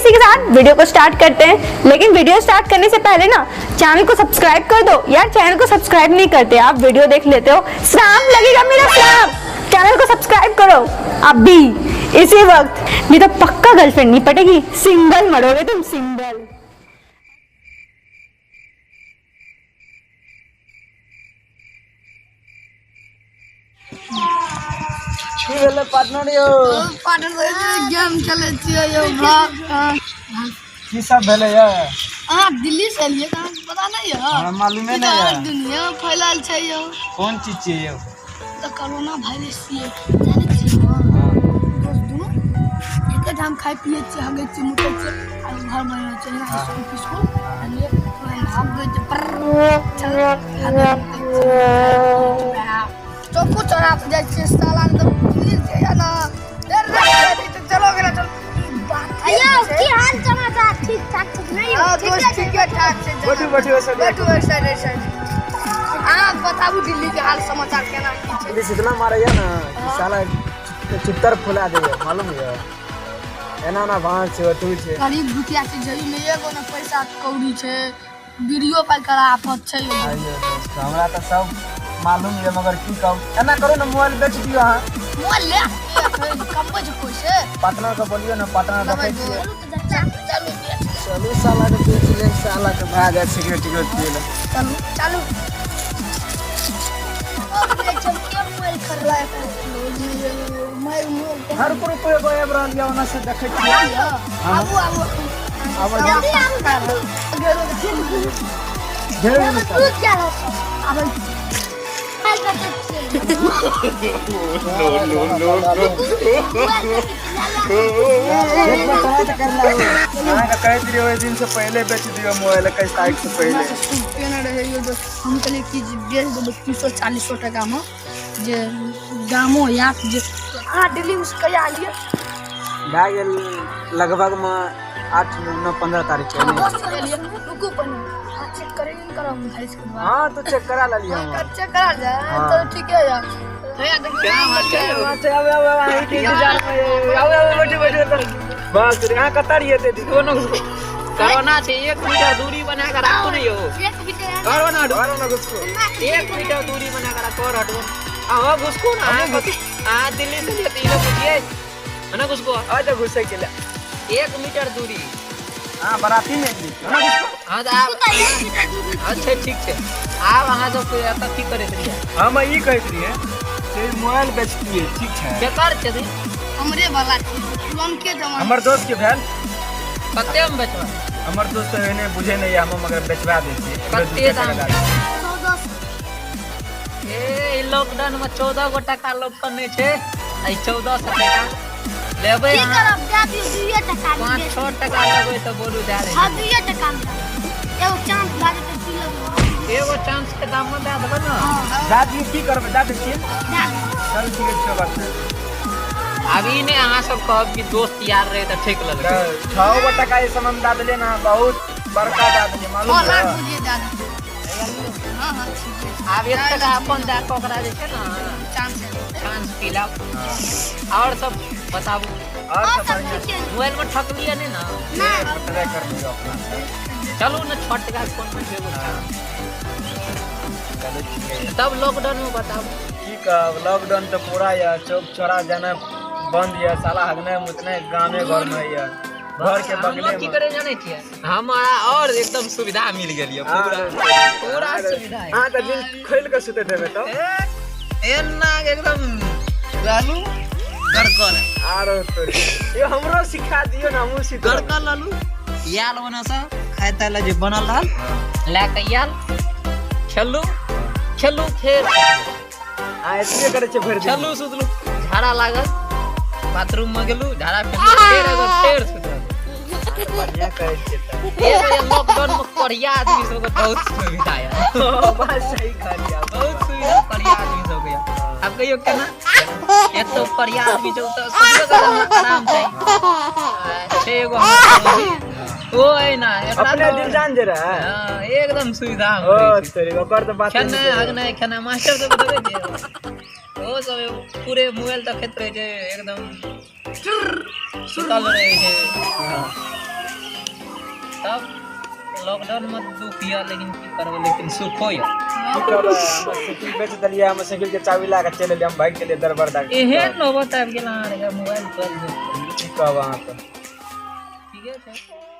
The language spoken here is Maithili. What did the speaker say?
इसी के साथ वीडियो को स्टार्ट करते हैं। लेकिन वीडियो स्टार्ट करने से पहले ना चैनल को सब्सक्राइब कर दो। यार चैनल को सब्सक्राइब नहीं करते आप, वीडियो देख लेते हो, श्राप लगेगा मेरा श्राप। चैनल को सब्सक्राइब करो अभी इसी वक्त, नहीं तो पक्का गर्लफ्रेंड नहीं पटेगी, सिंगल मरोगे तुम, सिंगल। की भेलै पार्टनर यौ? पार्टनर गेम खेलै छियै यौ। भाग। की सब भेलै यऽ? अहाँ दिल्ली से एलियै तऽ अहाँके पता नहि यऽ? हमरा मालूमे नहि यऽ। दुनिया फैलल छै यौ। कोन चीज छियै यौ? तऽ कोरोना वायरस छियै, जानै छियै? दोस्त दुनू एके ठाम खाइ पियै छियै, हगै छियै, मुतै छियै आ घर बनल छै जेना स्कूल तिस्कुल जानलियै, हगै छियै पर चल हगै मुतै छियै, चौको चौराहा पर जाइ छियै साला। तऽ दिल्ली छै या ना चलो गेला चल। यौ, की हाल समाचार? ठीक ठाक छै नहि यौ? हाँ दोस्त, ठीके ठाक छै। बैठू बैठू, ऐसे बैठू, एक साइड एक साइड। अहाँ बताबू दिल्ली के हाल समाचार केना की छै? पुलिस इतना मारैया ना कि साला चुत्तर फुला दैया, मालूम यऽ? एना ना भाँज छै, अथू छै। गरीब दुखिया छै, जेबी में एगो ने पैसा कौड़ी छै, बीड़ियो पाइ करा आफत छै यौ। आइयो दोस्त, हमरा तऽ सब मालूम यऽ, मगर की कहू। एना करू ने, मोबाइल बेच दियौ अहाँ। मोबाइल ले कमबै छै पैसे। पार्टनर के बोलियौ ने, पार्टनर देखै छियै। चलू तऽ चचा, चलू बेच। चलू साला के बेच ले, साला के भए जायत सिगरेट टिगरेट पियै लए। चलू। चलू। के मोबाइल खरीदला? हर ग्रुप एगो आबि रहल यऽ, ओना से देखै छियै। आबू आबू। आबू। जल्दी आबू। घेर गेलै तू क्या रहो? आबै। मोबाइल बेचै छियै। नो नो नो नो। मोबाइल बेचै छियै। एक बार ट्राई तऽ कर लाबू। अहाँके कहैत रहियै ओहि दिन से पहिले बेच दियौ मोबाइल 21 तारीख से पहिले। केना रहै यौ दोस्त, हम कहलियै कि जे बेच देबै 300 400 टाकामे जे दामो आयत। जे अहाँ दिल्लीमे से कहिया एलियै? भए गेल लगभगमे 8, 9, 15 तारीख के। एलियै। रुकू पहिने, अहाँ चेक करेंगे ने करब भैंस के बाद? हाँ, तो चेक करा लेलियै हम। चेक करा जाए तऽ ठीके यऽ। भैया देखियौ। अच्छा, आबे आबे आबे, अहीं के इंतजार में आबे आबे, बैठू बैठू। बस, अहाँ कतऽ रहियै एते दिन? कोनो कोरोना छै, 1 मीटर दूरी बना के राखू ने यौ। एक मीटर। कोरोना। घरो न घुसको। 1 मीटर दूरी बना के राखो। और हटबो अहाँ, घुसको ना अहाँ। अहाँ दिल्ली से लिए तऽ ई लोग बुझिए ना, घुसको। आ जा घुसै के लिए। 1 मीटर दूरी। हाँ, बराती में एली ना, घुसको। हाँ तऽ आब तू तऽ 1 मीटर दूरी। अच्छा, ठीक छै। आब अहाँ सब एतऽ की करैत रहियै? हम ई कहैत रहियै से मोबाइल बेचतियै, ठीक छै? बेकार छै रे। हमरे वाला छै, पुरनके जमाना। हमर दोस्त के भेल। कते मे बेचबै? हमर दोस्त तऽ एहने बुझे नहि यऽ, हम मगर बेचवा दै छियै। कते दाम? 1400। ए, लॉकडाउन में 14 गो टका लोक पर नहि छै, आ 1400 टका लेबै की अहाँ? करब, दए दियौ 2 टका। 5-6 टका लेबै तऽ बोलू, दए देबै। हाँ, 2 टका मे एगो चांस भए जेतै, की लेबै? एगो चांस के दाम में दए देबै ने? दए दियौ, की करबै, दए दै छियै। दए दियौ। चल, ठीक छै, बात नहि। आब ई नहि अहाँ सब कहब कि दोस्त यार रहे तऽ ठकि लेलकै। तऽ 6 गो टका ई समय में दए देलियै ने, बहुत बड़का दए देलियै, मालूम 6 लाख यऽ? बुझिए दए देबै। हाँ हाँ, ठीक है। आब 1 टका अपन दए कऽ ओकरा जे छै ने चांस है। चांस पिलाउ। और सब बताबू। और और सब सब बढ़िआँ। ठीक छै। मोबाइल में ठकलियै नहि ने? नहि। ट्राई कर लियौ अपना। चलू ने, 6 टका के फोन में एगो चांस। चलू, ठीक है। तब लॉकडाउन में बताबू। की कहब, लॉकडाउन तऽ पूरा यऽ, चौक चौरा जाना बंद यऽ, साला हगने मुतने गामे घर में यऽ, घर के हम बगले की में। करे जानै छियै? हमरा और एकदम सुविधा मिल गेल यऽ, पूरा पूरा सुविधा यऽ। अहाँ तऽ दिल खोलि कऽ सुतैत हेबै तऽ। एना एकदम रहलू गड़कल। आरो तोरी, यो हमरो सिखा दियौ ने, हमहूँ सीख लेब। गड़कल रहलू, आयल ओने से खाय ताय लए जे बनल रहल लए कऽ आयल, खेलू खेलू फेर। अहाँ एतबे करै छियै भरि दिन? खेलू, सुतलू, झाड़ा लागल, बाथरूम में गेलू, झाड़ा फेलू, फेर एगो फेर सुतलू। बढ़िआँ करै छियै तऽ। एगो लॉकडाउन में कोरिया आदमी सबके बहुत सुविधा यऽ। बात सही कहलियै। बहुत सुविधा कोरिया आदमी सबके यऽ। आब कहियो केना एक तो कोरिया आदमी सब तऽ सबके आराम छै। छै एगो हमर पड़ोसी, ओ अहिना एकरा अपने तऽ दिल जान जे रहे। हाँ, एकदम सुविधा ओ होइ छै। तोरी, ओकर तऽ बात। खेनाइ हगनाइ खेनाइ मास्टर सब देखै छियै, ओ सब एगो पूरे मोबाइल देखैत रहै छै, एकदम सुतल रहै छै। तब लॉकडाउन में दुख यऽ, लेकिन की करबै, लेकिन सुखो यऽ। की कहबै, हमर साइकिल बेच देलियै, हमर साइकिल के चाबी लए के चलि एलियै, हम भागि गेलियै दरबर दए के। एहन नौबत आबि गेल अहाँ मोबाइल चल। की कहब अहाँके। ठीके छै।